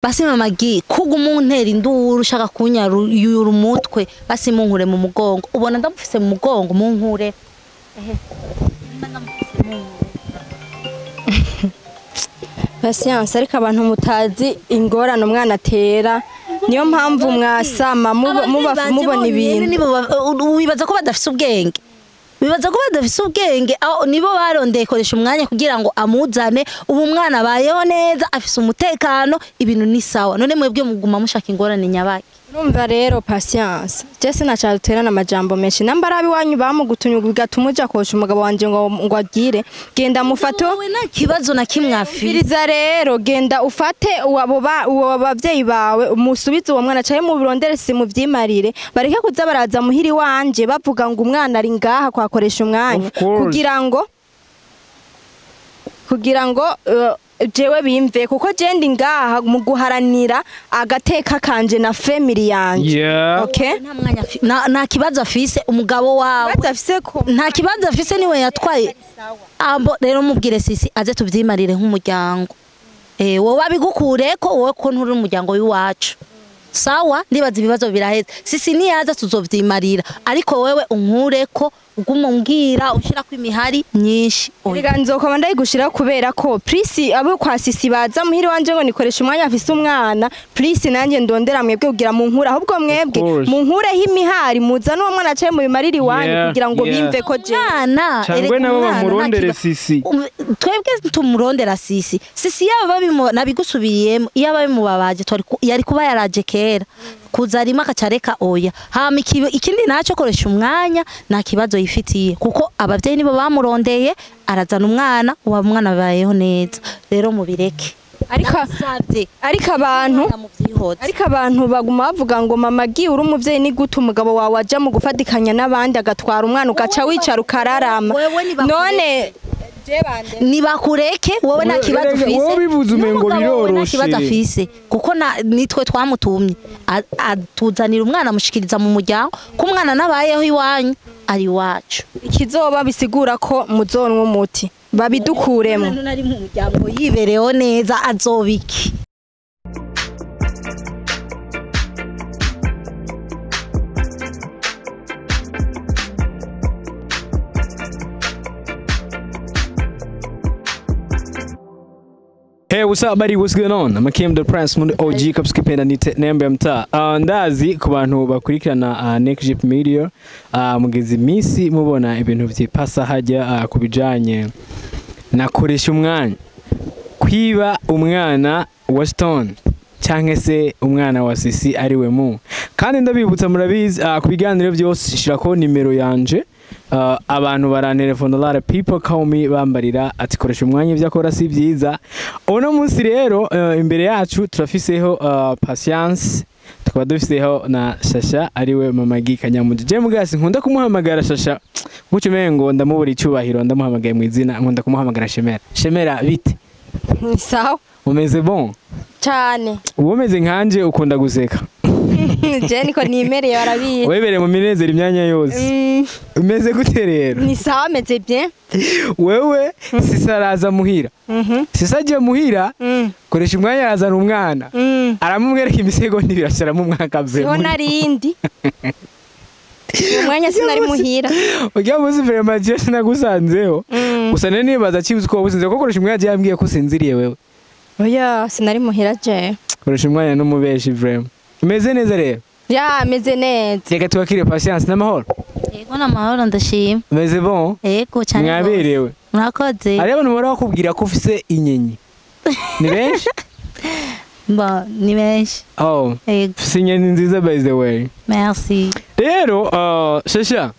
Basi Mama Gi, kuguma untera induru ushaka kunyarura umutwe, basi munkure mu mugongo. Ubona ndamufise mu mugongo, munkure. Ehe. Ndamufise mu Patience, ariko abantu mutazi ingorane umwana atera, niyo mpamvu mwasama mubona ibintu. Wibaza ko badafise ubwenge. Bibaza ko badafise ubwenge, aho nibo barondeye koresha umwanya kugira ngo amuzane. Ubu umwana abayeho neza, afise umutekano, ibintu ni sawa. None mwebwe muguma mushaka ingorane nyabaki. Urumva rero Patience, je sinaca duterana amajambo menshi. Namba arabi wanyu bamugutumye bigatuma uja kosha umugabo wanje ngo agire, genda mufate. Wowe nta kibazo na kimwe afise. Umviriza rero, genda ufate uwo bavyeyi bawe, umusubize uwo mwana caye mubirondere, si muvyimarire, bareke kuza baraza muhiri wanje bavuga ngo umwana ari ngaha kwakoresha umwanya, kugira ngo jewe bimve, kuko je ndi ngaha mu guharanira agateka kanje na family yanje. Okay? Nta mwanya, nta kibazo afise umugabo wawe. Nta kibazo afise, niwe yatwaye. Ambo rero mubwire Sisi aze tuvyimarire nk'umuryango. Wowe abigukureko, wowe ko nturi umuryango w'iwacu. Sawa, ndibaza ibibazo biraheze. Sisi niyaza tuzovyimarira, ariko wewe unkureko uguma umbwira ushirako imihari myinshi. Erega nzokoma ndayigushira kubera ko Prisi abo kwa Sisi baza muhiri wanje ngo nikoresha umwanya afise umwana. Prisi nanje ndondera mwebwe kugira mu nkura, ahubwo mwebwe mu nkureho imihari muzana uwo mwana acaye mu bimariri wanyu kugira ngo bimve ko je mwana. Erega nabo bamurondere Sisi. Twebwe tumurondera Sisi. Sisi yaba nabigusubiriyemo, iyo ababimubabaje yari kuba yaraje kera. Kuza arimo akacareka oya. Hama ikindi naco koresha umwanya nta kibazo yifitiye, kuko abavyeyi nibo bamurondeye, arazana umwana, uwo mwana abayeho neza. Rero mubireke. Ariko abantu baguma bavuga ngo Mama Gi uri umuvyeyi, ni gute umugabo wawe aja mu gufatikanya n'abandi agatwara umwana ugaca wicara ukararama? None nibakureke, wowe nta kibazo ufise. Wowe bivuze umengo biroroshe. Nta kibazo afise, kuko nitwe twamutumye atuzanira umwana, amushikiriza mu muryango, ko umwana nabayeho iwanyu ari iwacu. Ikizoba bisigura ko muzonwa umuti babidukuremo. Nari mu muryango yibereho neza, azobiki. Hey, what's up buddy? What's going on? I'm Kim the Prince muri OG Kapskipenda nite nembe mta. Ndazi ku bantu bakurikirana Next Jeep Media, mugeze iminsi mubona ibintu vyipasa hajya kubijanye na koresha umwanya. Kwiba umwana wa Stone canke se umwana wa Sisi ariwe mu. Kandi ndabibutsa murabizi ku biganiro byose shirako nimero yanje. Abantu barantelefona, a lot of people call me bambarira ati koresha umwanya ibyo akora si byiza. Uno munsi rero imbere yacu turafiseho Patience, tukaba dufiseho na Shasha ariwe Mama Gi Kanyamuji. Je mugasi nkunda kumuhamagara Shasha gutyo umengo ndamubura icyubahiro, ndamuhamagaye mu izina, nkunda kumuhamagara Shemera. Shemera bite? Ni sawa. Umeze bon? Cyane. Uwo umeze nkanje ukunda guseka. Je niko nimereye barabizi. Webereye mu minezero imyanya yose. Umeze gute rero? Ni sawa, meze bien. Wewe Sisi araza muhira. Sisi agiye muhira, koresha umwanya arazana umwana. Aramumwereka imisegonda ibiri ashyiramo umwaka bye. Siho narindi. Umwanya sinari muhira. Ujya muzi vraiment je sinagusanzeho. Gusa nene nibaza kibuze ko wabusinze, ko koresha umwanya yambwiye ko usinziriye wewe. Oya, sinari muhira je. Koresha umwanya n'umubeshi vraiment. Meze neza rero? Ya, meze neza. Reka twakire Patience n'amahoro. Yego n'amahoro ndashima. Meze bon? Yego cyane. Mwaberewe. Mwakoze. Hari abantu bora bakubwira ko ufise inyenyi. Ni benshi? Ba, ni benshi. Oh. Yego. Ufise inyenyi nziza by the way. Merci. Rero, Shasha.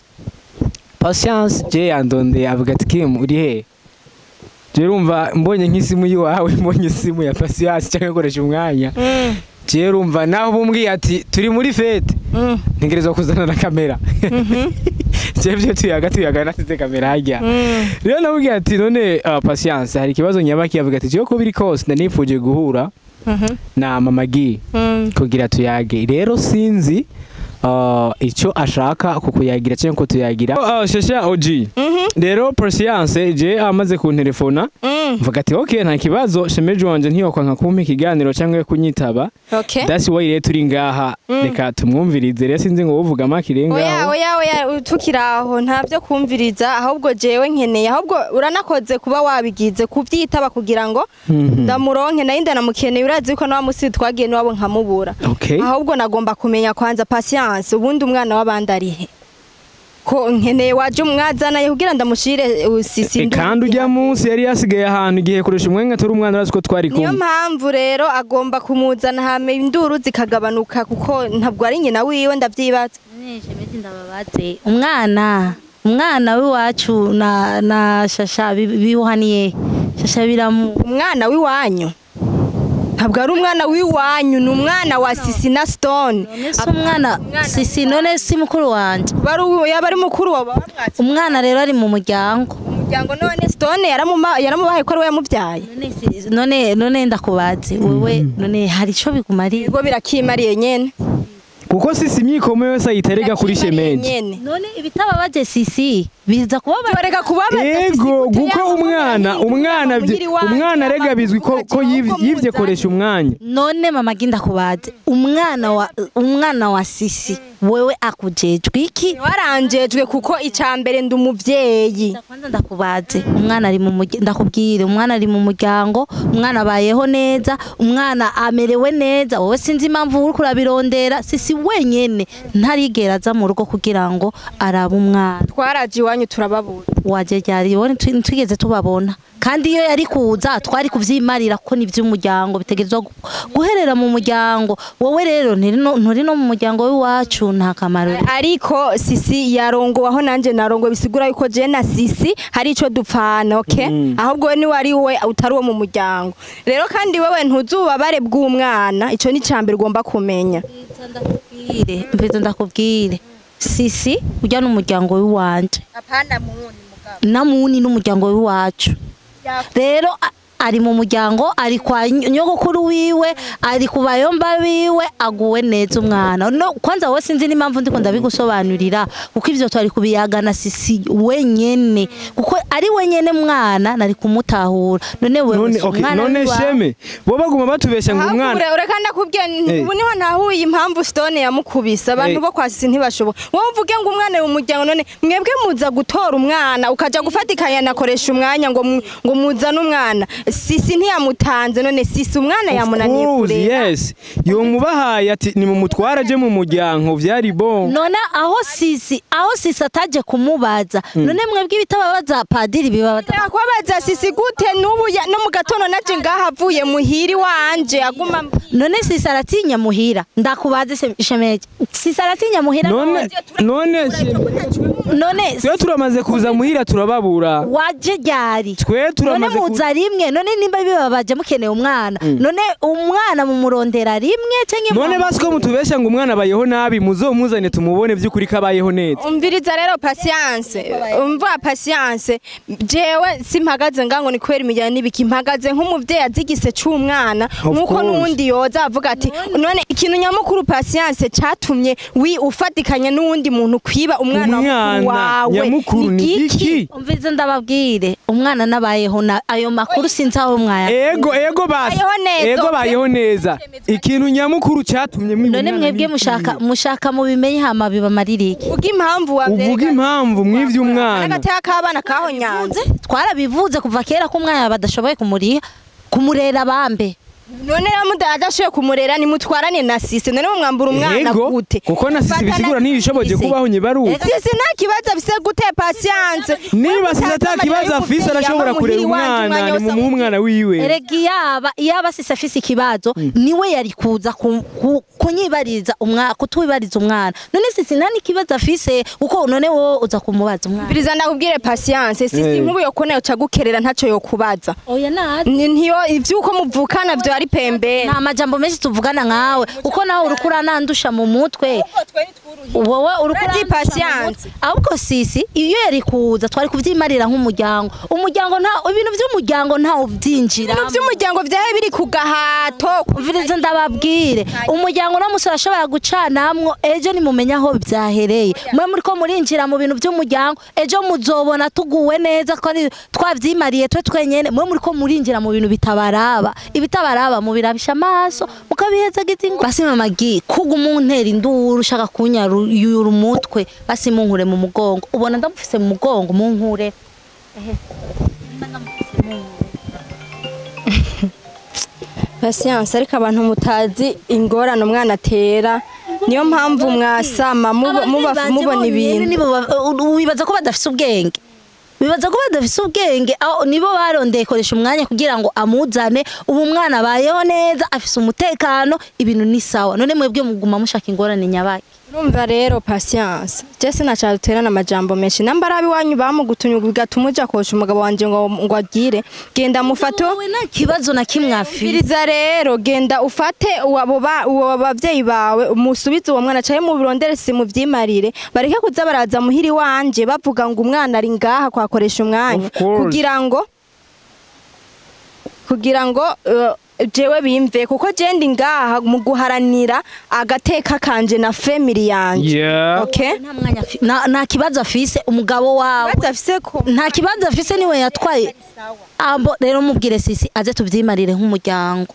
Patience je yandonde avuga ati Kim uri he? Je urumva mbonye nk'isimu yiwawe, mbonye isimu ya Patience cyangwa koresha umwanya. Je urumva naho bumbwiye ati turi muri fete. Ntegerezwa kuzana na kamera. Je byo tuyaga nasize kamera hajya. Rero namubwiye ati none Patience hari ikibazo nyabaki, avuga ati je ko biri kose ndanifuje guhura na Mama Gi kugira tuyage. Rero sinzi Icyo ashaka kukuyagira cyangwa kutuyagira. Shasha OG rero Patience je amaze kuntelefona mvuga ati okay, nta kibazo, shemeje wanje ntiyokwanka kumpa ikiganiro cyangwa kunyitaba. That's why rero turi ngaha, reka tumwumvirize. Rero sinzi ngo uvuga makire ngaho. Oya oya oya, tukiraho nta byo kumviriza, ahubwo jewe nkeneye, ahubwo uranakoze kuba wabigize kuvyitaba kugira ngo ndamuronke, nayo ndanamukeneye. Urazi ko nawa musi twagiye niwabo nkamubura. Ahubwo nagomba kumenya kwanza Patience, ubundi umwana w'abandi arihe? Ko nkeneye waje umwazana kugira ndamushire Sisi. Kandi ujya munsi yari yasigaye ahantu igihe kurusha umwanya turi umwana, urazi ko twari kumwe. Niyo mpamvu rero agomba kumuzana hame induru zikagabanuka, kuko ntabwo ari nyina wiwe, ndavyibaza. Umwana w'iwacu na Shasha biwuhaniye. Shasha biramu umwana w'iwanyu ntabwo ari umwana w'iwanyu, ni umwana wa Sisi na Stone. None si umwana Sisi, none si mukuru wanje. Yaba ari mukuru wawe wamwatse. Umwana rero ari mu muryango. Umuryango none Stone yaramubahaye ko ari we yamubyaye. None ndakubaze wewe, none hari ico bikumariye? Ibigo birakimariye nyene. Kuko Sisi imyikomo yose ayiterega kuri shemeje. None ibitababaje Sisi biza kubabaza. Reka kubabaza Sisi. Ego, guko umwana rega bizwi ko yivye koresha umwanya. None mama ginda kubaze, umwana wa Sisi wewe akujejwe iki? Waranjejwe kuko icambere ndi umuvyeyi. Kwanza ndakubaze, umwana ari mu ndakubwire, umwana ari mu muryango, umwana abayeho neza, umwana amerewe neza. Wowe sinzi impamvu uri kurabirondera. Sisi wenyene ntarigera aza mu rugo kugira ngo arabe umwana. Twaraje iwanyu turababura. Waje ryari? Ibone twigeze tubabona. Kandi iyo yari kuza twari kuvyimarira ko ni vy'umuryango, bitegerezwa guherera mu muryango. Wowe rero nturi no mu muryango w'iwacu, nta kamaro. Ariko Sisi yarongowe aho nanje narongowe, bisigura yuko je na Sisi hari ico dupfana, okay? Ahubwo ni wari we utari uwo mu muryango. Rero kandi wewe ntuzubabare bw'umwana, ico ni cambere ugomba kumenya. Mbizo ndakubwire, Sisi ujya n'umuryango w'iwanje. Apana muni mugabo. Namuni n'umuryango w'iwacu. Rero ari mu muryango, ari kwa nyogokuru wiwe, ari ku bayomba biwe, aguwe neza umwana. No kwanza wowe sinzi n'impamvu ndiko ndabigusobanurira, kuko ivyo twari kubiyagana Sisi wenyene, kuko ari wenyene mwana nari kumutahura. None wewe umwana none sheme bo baguma batubesha ngo umwana. Ureka ndakubwiye, ubu niho ntahuye impamvu Stone yamukubise. Abantu bo kwa Sisi ntibashoboka. Wowe uvuge ngo umwana mu muryango, none mwebwe muza gutora umwana ukaja gufatikanya nakoresha umwanya ngo muzane umwana. Sisi ntiyamutanze, none Sisi umwana yamunaniye kurera. Yes, yomubahaye ati ni mumutwara je mu muryango vyari bon. None aho Sisi ataje kumubaza, none mwebwe ibitababaza padiri bibabaza. Yakwabaza Sisi gute nubu no mu gatondo naje ngaha avuye muhiri wanje aguma. None Sisi aratinya muhira, ndakubaze shemeje. Sisi aratinya muhira. None twe turamaze kuza muhira turababura. Waje ryari? Twe turamaze kuza rimwe. None nimba bibabaje mukeneye umwana, none umwana mumurondera rimwe cyangwa none basiko mutubesha ngo umwana abayeho nabi, muzomuzane tumubone vy'ukuri kabayeho neza. Umviriza rero Patience, umva Patience, jewe simpagaze ngango ni kwera imijyana nibiki, mpagaze nk'umuvyeyi azigise c'umwana, nkuko nundi yoza avuga ati none ikintu nyamukuru Patience catumye wi ufatikanya n'uwundi muntu kwiba umwana wawe nyamukuru ni iki? Umviriza ndababwire, umwana nabayeho na ayo makuru sinzi aho mwaya. Ego basi. Ego bayeho neza. Ikintu nyamukuru cyatumye mwiba. None mwebwe mushaka mubimenye hama bibamarira iki? Uvuga impamvu wavye. Uvuga impamvu mwivye umwana. Agateka kabana kaho nyanze. Twarabivuze kuva kera ko umwana badashoboye kumuriha, kumurera bambe. None adashoboye kumurera ni mutwarane na Sisi, none mumwambura umwana gute? Kuko na Sisi bisigura ntibishoboje kubaho nyibaruka. Sisi nta kibazo afise gute Patience? Niba Sisi ata kibazo afise arashobora kurera umwana, ni mumuhe umwana wiwe. Erega iyaba Sisi afise ikibazo niwe yari kuza kunyibariza umwana, kutwibariza umwana. None Sisi nta nikibazo afise, kuko none wowe uza kumubaza umwana. Biriza ndakubwire Patience, Sisi nkubu yokone uca gukerera ntaco yokubaza. Oya nazi. Ntiyo ivyuko muvukana vyo ari pembe. Nta majambo menshi tuvugana nkawe, uko nawe urukura nandusha mu mutwe. Wowe uriko Urazi urandusha mu patience. mutwe. Ahubwo sisi iyo yari kuza twari kuvyimarira nk'umuryango. Umuryango nta ibintu vy'umuryango nta uvyinjira. Ibintu vy'umuryango vyahe biri ku gahato. Umviriza ndababwire, umuryango no musore ashobora gucanamwo ejo nimumenya aho byahereye. Mwe muriko murinjira mu bintu by'umuryango, ejo muzobona tuguwe neza ko ari twavyimariye twe twenyene. Mwe muriko murinjira mu bintu bitabaraba, ibitabaraba mubirabisha amaso mukabihezagiza ingo. Basi mama gi kuguma untera induru ushaka kunyaruyura umutwe, basi munkure mu mugongo. Ubona ndamufise mu mugongo, munkure. Ehe. Patience, ariko abantu mutazi ingorane umwana atera, niyo mpamvu mwasama mubona ibintu. Wibaza ko badafise ubwenge, wibaza ko badafise ubwenge, aho nibo barondeye koresha umwanya kugira ngo amuzane. Ubu umwana abayeho neza, afise umutekano, ibintu ni sawa. None mwebwe muguma mushaka ingorane nyabaki. Urumva rero Patience, je sinaca duterana amajambo menshi. Namba ari abiwanyu bamugutumye bigatuma uja kosha umugabo wanje ngo agire, genda mufate. Wowe nta kibazo na kimwe afise. Umviriza rero, genda ufate uwo bavyeyi bawe musubize uwo mwana canke mubirondere si muvyimarire, bareke kuza baraza muhiri wanje bavuga ngo umwana ari ngaha kwakoresha umwanya Of course. kugira ngo jewe bimve, kuko je ndi ngaha mu guharanira agateka kanje na family yanje. Yeah. Okay? Nta mwanya nta kibazo afise umugabo wawe. Kibazo afise ko Nta kibazo afise, niwe yatwaye. Ambo rero mubwire sisi aze tuvyimarire nk'umuryango.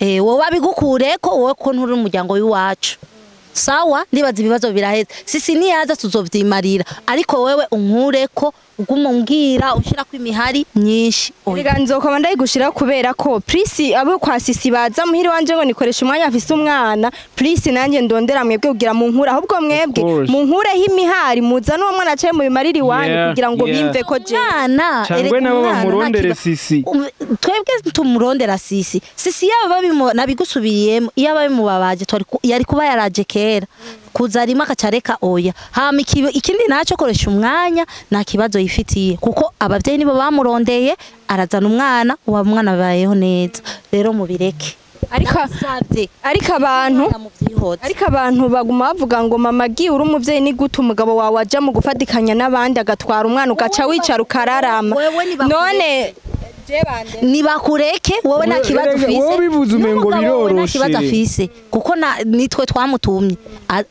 Wowe abigukureko, wowe ko nturi umuryango w'iwacu. Sawa, ndibaza ibibazo biraheze. Sisi niyaza tuzovyimarira, ariko wewe unkureko uguma umbwira ushirako imihari myinshi. Oya. Erega nzokoma ndayigushiraho kubera ko Prisi abo kwa Sisi baza muhiri wanje ngo nikoresha umwanya afise umwana, Prisi nanjye ndondera mwebwe kugira munkure, ahubwo mwebwe Of course. munkureho imihari muzane uwo mwana acaye mubimarire iwanyu Yeah, kugira ngo yeah. bimve ko je Umwana, Cangwe erega nabo umwana nta bamurondere Sisi. Twebwe tumurondera Sisi. Sisi yaba nabigusubiriyemo, iyo ababimubabaje yari kuba yaraje kera. Kuza rimwe akacareka oya. Hama ikindi naco koresha umwanya nta kibazo yifitiye, kuko abavyeyi nibo bamurondeye, arazana umwana, uwo mwana abayeho neza. Rero mubireke. Ariko Ndabisavye. ariko abantu Muvyihoze. ariko abantu baguma bavuga ngo mama gi uri umuvyeyi, ni gute umugabo wawe aja mu gufatikanya n'abandi agatwara umwana ugaca wicara ukararama? Wewe nibakureke. None Nibakureke, wowe nta kibazo ufise. Wowe bivuze umengo N'umugabo wawe nta biroroshe. kibazo afise, kuko nitwe twamutumye.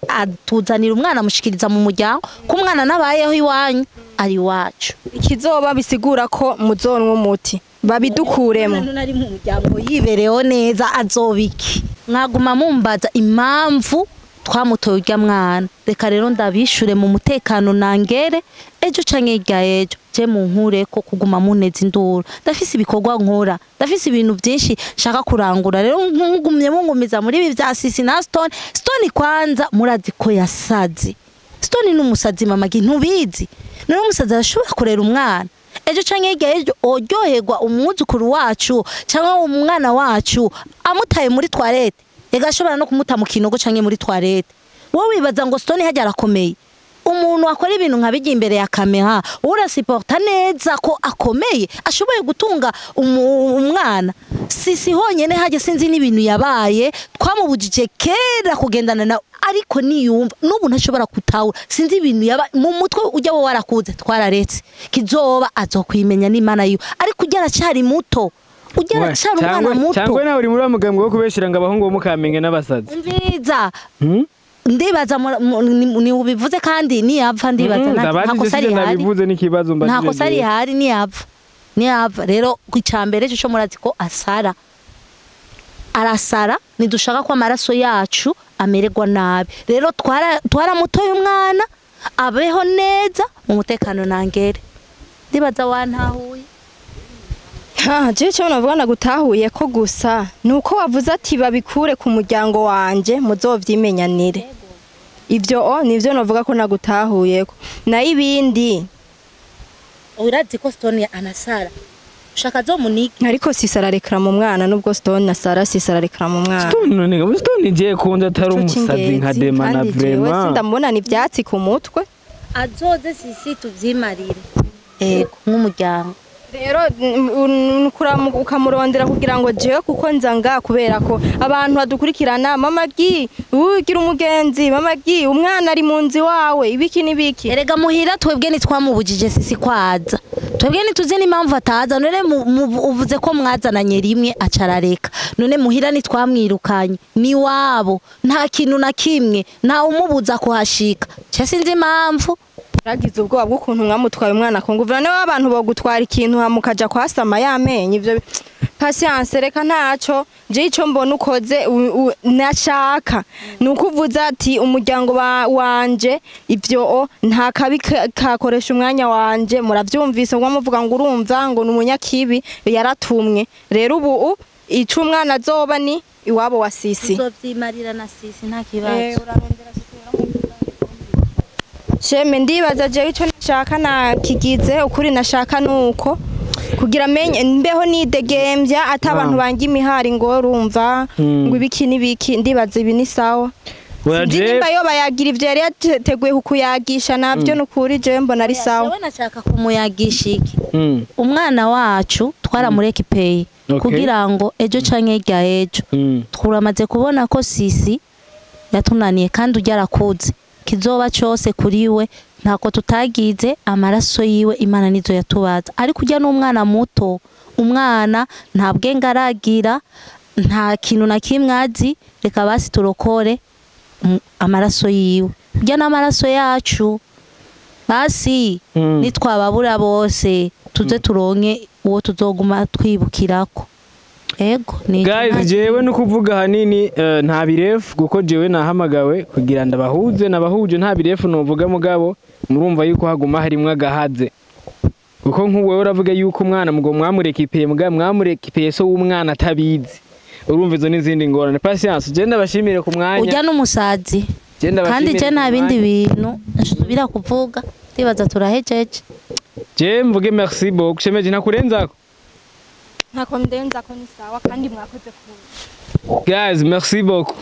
Atuzanira umwana amushikiriza mu muryango, ko umwana nabayeho iwanyu ari iwacu. Ikizoba bisigura ko muzonwa umuti babidukuremo. Umwana nari mu muryango yibereho neza azobiki. Mwaguma mumbaza impamvu twamutoye urya mwana. Reka rero ndabishure mu mutekano nangere ejo canke hirya ejo. Je munkureko kuguma muneza induru. Ndafise ibikorwa nkora, ndafise ibintu byinshi nshaka kurangura. Rero nkugumye mungumiza muri ibi vya Sisi na Stone. Stone kwanza murazi ko yasaze. Stone ni umusazi mama gi ntubizi. None umusazi arashobora kurera umwana. Ejo canke hirya ejo oryoherwa umwuzukuru wacu canke umwana wacu amutaye muri toilette. Ega ashobora no kumuta mu kinogo canke muri toilette. Wowe wibaza ngo Stone hajya arakomeye. Umuntu akora ibintu nka bijya imbere ya kamera, urasiporta neza ko akomeye, ashoboye gutunga umwana. Sisi honyene hajya sinzi n'ibintu yabaye, twamubujije kera kugendana na, ariko niyumva n'ubu ntashobora kutahura. Sinzi ibintu yaba mu mutwe ujya wo warakuze, twararetse. Kizoba azokwimenya n'Imana yiwe, ariko ujya aracyari muto. Ujya aracyari umwana muto. Cyangwa nawe uri muri wa mugambwe wo kubeshera ngo abahungu bo mukamenge n'abasazi. Umviriza. Ndibaza ni ubivuze kandi niyapfa ndibaza nta kosa rihari. Ndabivuze n'ikibazo mbajije. Nta kosa rihari niyapfa. Niyapfa rero icambere cyo murazi ko asara. Arasara nidushaka ko amaraso yacu amererwa nabi. Rero twaramutoye umwana abeho neza mu mutekano nangere. Ndibaza wantahuye. Ha, jewe cyo navuga nagutahuye ko gusa nuko wavuze ati babikure ku muryango wanje muzovyimenyanire. Ivyo nivyo navuga ko nagutahuye ko. Na ibindi urazi ko Stone anasara. Ushaka zo muniki. Ariko Sisi ararekera mu mwana nubwo Stone na Sara Sisi ararekera mu mwana. Stone none Stone je kunze atari umusazi nka Dema na vraiment. Sindamubona ni ivyatsi ku mutwe. Azoze Sisi tuvyimarire. Ego nk'umuryango. Rero ukamurondera kugira ngo jewe kuko nza nga kubera ko abantu badukurikirana mama gi ugira umugenzi mama gi umwana ari mu nzi wawe ibiki nibiki. Erega muhira twebwe nitwamubujije sisi kwaza. Twebwe nituzi n'impamvu ataza none uvuze ko mwazananye rimwe acarareka. None muhira nitwamwirukanye ni wabo nta kintu na kimwe nta umubuza kuhashika. Cyo sinzi impamvu. Ragize ubwoba bw'ukuntu mwamutwaye umwana ko nguvana ne abantu bogutwara ikintu hamukaja kwasama yamenye ivyo. Patience reka ntaco je ico mbona ukoze nashaka nukuvuza ati umuryango wanje ivyo nta kabi kakoresha umwanya wanje muravyumvise ngo muvuga ngo urumva ngo numunyakibi yaratumwe. Rero ubu ico umwana azoba ni iwabo wa Sisi uzovyimarira na Sisi nta kibazo. Sheme ndibaza je ico nashaka na kigize ukuri nashaka nuko kugira menye mbeho nidegembya atabantu banje imihari ngo urumva ngo ibiki nibiki ndibaza ibi ni sawa. Sinzi yo bayagira ivyo yari yateguye kukuyagisha navyo nukuri je mbona ari sawa. Jewe nashaka kumuyagisha iki umwana wacu twaramureka ipeye kugira ngo ejo canke hirya ejo turamaze kubona ko Sisi yatunaniye kandi ujya arakuze kizoba cyose kuriwe ntako tutagize amaraso yiwe Imana nizo yatubaza. Ariko ujya n'umwana muto umwana nta bwenge aragira nta kintu na kimwe azi reka basi turokore amaraso yiwe ujya n'amaraso yacu basi nitwababura bose tuze turonke uwo tuzoguma twibukirako. Ego ni guys jewe no kuvuga hanini nta birefu kuko jewe nahamagawe kugira ndabahuze nabahuje nta birefu novuga mugabo murumva yuko haguma harimwe agahaze kuko nkuwe uravuga yuko umwana mugo mwamurekipeye mugabo mwamurekipeye so w'umwana atabizi urumva izo n'izindi ngorane. Patience je ndabashimire ku mwanya ujya n'umusazi kandi je nta bindi bintu nsubira kuvuga ndibaza turahejeje. Je mvuge merci beaucoup shemeje ntakurenzako ntako ndenza ko ni sawa kandi mwakoze ku guys merci beaucoup.